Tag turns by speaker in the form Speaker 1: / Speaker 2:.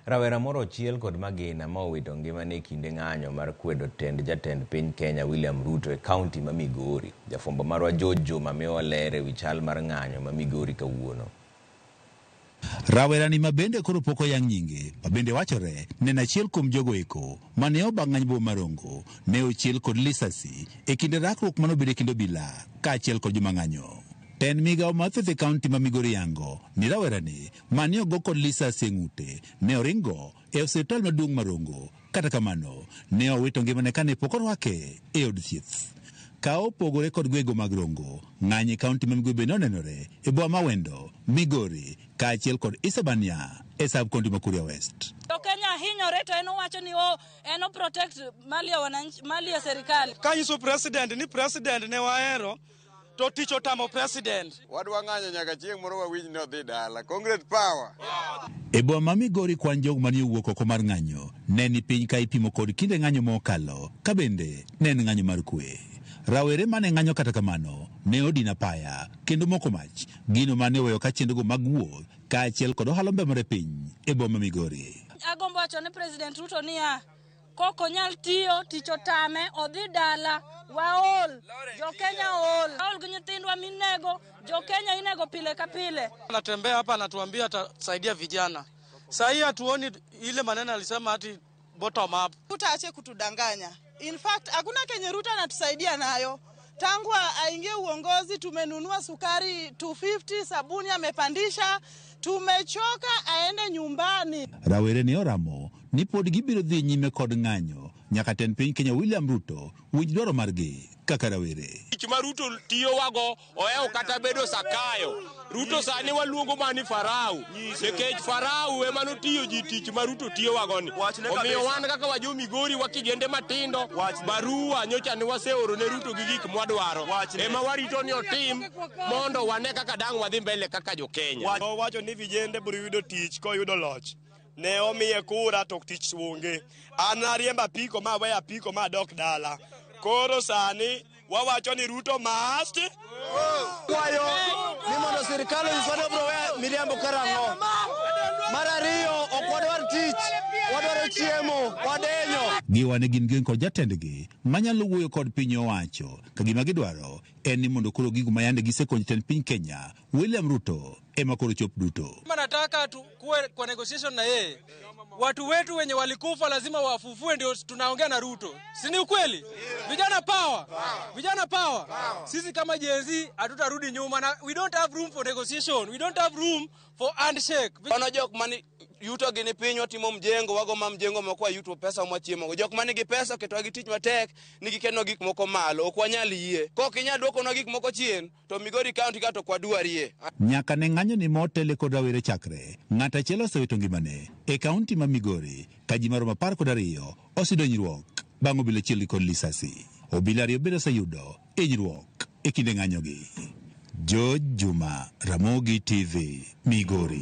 Speaker 1: Rawera moro ochiel kod magina ma owito ngimane e kinde ng'anyo mar kwedo tend jatend piny Kenya William Ruto e kaunti ma Migori. Jafwambo marwa George Juma miyowa ler ewi chal mar ng'anyo ma Migori kawuono.
Speaker 2: Rawerani ma bende koro pok oyang nyinge, ma bende wachore ne en achiel kuom jogo eko mane oba ng'any boma ma Rongo, ne ochiel kod lisasi e kinde rakruok mane obedo e kind obila kaachiel kod joma ng'anyo. Tend migawo mar thieth e kaunti ma Migori yango ni rawerani mane ogo kod lisasi e ng'ute ne oringo e osiptal maduong' ma Rongo. Kata kamano, ne owito ngimane kane pok orwake e od thieth. Ka opogore kod gwego mag Rongo, ng'anyo e kaunti ma Migori bende onenore e boma ma Wendo, Migori, kaachiel kod Isebania e sub kaunti ma Kuria West.
Speaker 3: Jo Kenya hinyore to en owacho ni o en o protect mali ya wananchi, mali ya serikali.
Speaker 4: Kanyiso president ni president ne wahero to tich otamo president.
Speaker 5: Wadwa ng'anyo nyaka chieng' moro wawinj ni odhi dala. Congress power.
Speaker 2: E boma ma Migori kwan jogo mane owuok oko mar ng'anyo ne ni piny ka ipimo kod kinde ng'anyo mokalo, ka bende ne en ng'anyo mar kwe. Rawere mane ng'anyo kata kamano ne odino apaya kendo moko mach, gino mane oweyo ka chenrogo mag wuoth kaachiel kod ohala ombemore piny e boma ma Migori.
Speaker 3: Agombo wacho ne President Ruto niya, kok onyal tiyo, tich otame, odhi dala, waol, jo Kenya ool, waol gi nyithindwa minego, jo Kenya inego pile ka pile.
Speaker 4: Anatembea hapa anatuambia atasaidia vijana. Saa hii hatuoni ile maneno alisema ati bottom up.
Speaker 6: Ruto aache kutudanganya. In fact, hakuna kenye Ruto anatusaidia nayo. Tangu aingie uongozi tumenunua sukari 250, sabuni amepandisha, tumechoka, aende nyumbani.
Speaker 2: Rawere ne oramo ni pod gibiro dhi nyime kod ng'anyo nyaka tend piny Kenya William Ruto winj dwaro margi kaka rawere.
Speaker 7: Tich ma Ruto tiyowago ohewo kata bedo Sakayo. Ruto sani waluongo mana ni Farao, nikech Farao ema notiyo ji tich ma Ruto tiyowago ni. Omiyo wan kaka wajo Migori wa kijende matindo, barua nyocha ne waseoro ne Ruto gi gik mwadwaro. Ema warito ni otim mondo wane kaka dang' wadhi mbele kaka jo Kenya.
Speaker 4: Owacho ni vijende biro yudo tich koyudo loch. Ne omiye kura to tich onge. An ariembo apiko ma aweyo apiko ma adok dala. Koro sani wawacho ni Ruto must
Speaker 8: Kwayo ni mondo sirikal onyiswa ni obiro weyo miriambo karang'o. Mar ariyo, ok wadwar tich, wadwaro chiemo, wadenyo.
Speaker 2: Giwane gin gin kod jatendgi manyalo wuoyo kod piny owacho ka gima gidwaro en ni mondo koro gigo ma yande gisekonyo jatend piny Kenya William Ruto ema koro chop duto.
Speaker 4: Nataka tukuwe kwa negotiation na yeye. Watu wetu wenye walikufa lazima wafufue, ndio tunaongea na Ruto. Si ni ukweli? Vijana power. Vijana power. Sisi kama Gen Z hatutarudi nyuma na we don't have room for negotiation. We don't have room for handshake.
Speaker 8: Ono jok mani yuto gi ni piny watimo mjengo, wago ma mjengo moko wayuto pesa mwachiemo go. Jok manigi pesa oketowa gi tich matek ni gikelonwa gik moko malo, ok wanyal yie. Kok inyal duokonwa gik moko chien, to Migori County ka to ok wadwarie.
Speaker 2: Nyaka ne ng'anyo ni motele kod rawere chakre, ng'at achiel osewito ngimane e kaunti ma Migori ka ji maromo 12 oseyudo hinyruok bang' obila achiel kod lisasi. Obila ariyo bende oseyudo hinyruok e kinde ng'anyogi. George Juma, Ramogi TV, Migori.